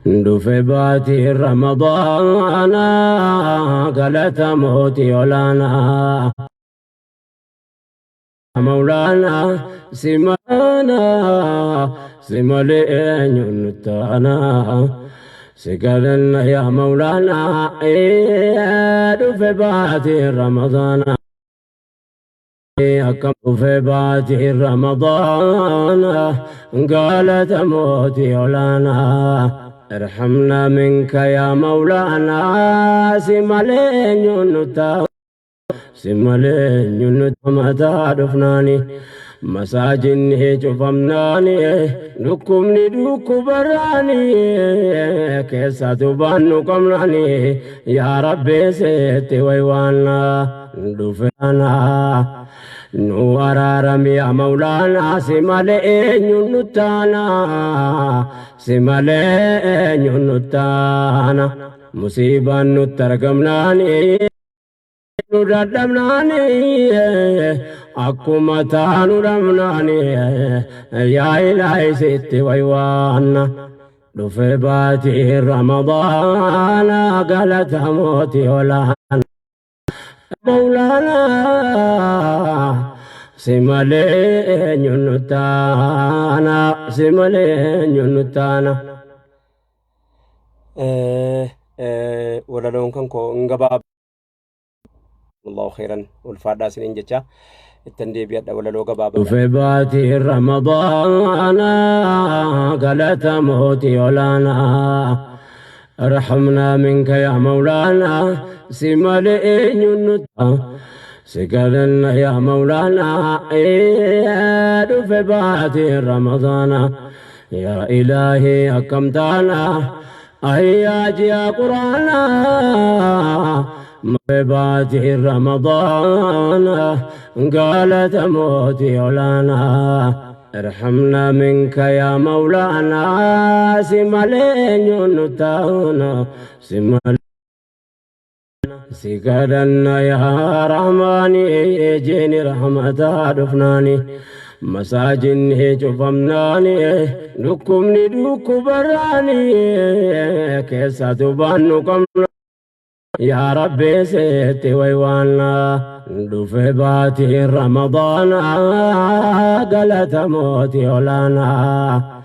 Dhufe baatiin Ramadaana galata mootii olaanaa. Mawlaanaa si maanaa si malee eenyuun nutti aanaa. Si kadhanna yaa Mawlaanaa dhufe baatiin Ramadaana. Akkam dhufe baatiin Ramadaana galata mootii olaanaa. Irhamnaa minka yaa Mawlaanaa si malee eenyuun nutti si malee eenyuun nutti mataa dhufnaani. Masaajinni cufamnaani dhukkubni dhukkubarraani keessatu baannu qabnaani yaa Rabbi seetti waywaannaa dhufeanaa nu araarami yaa Mawlaanaa si malee eenyuun nuttaanaa si malee eenyuun nuttaana musiibaan nutti argamnaani. Nu dadhabnaani akkuma taanu dhabnaani yaa ilaahi sitti waywaanna. Dhufe baatii Ramadaana galata mootii olaana. Mawlaana si malee eenyuun nu taana si malee eenyuun nu taana. Walaloon kan koo hin gabaaba. Allahu khairan ulfaadhaa isiniin jecha ittan deebi'adha walaloo gabaabaa. Dhufe baatii Ramadaana galata mootii olaanaa. Irhamnaa minka yaa Mawlaanaa si malee eenyuun nutti si kadhanna yaa Mawlaanaa dhufe baatii Ramadaana yaa Ilaahii akkam taanaa. Ayyaa ji'a Quraanaa baatii Ramadaana galata mootii olaanaa. Irhamnaa minka yaa Mawlaanaa si malee eenyuun nu taana si malee. Si kadhanna yaa Rahmaani jeeni rahmataa dhufnaani masaajinni cufamnaani dhukkubni dhukkubarraani keessatu baannu qabna yaa Rabbi seetti waywaanna dhufe baatiin Ramadaana galata mootii olaanaa.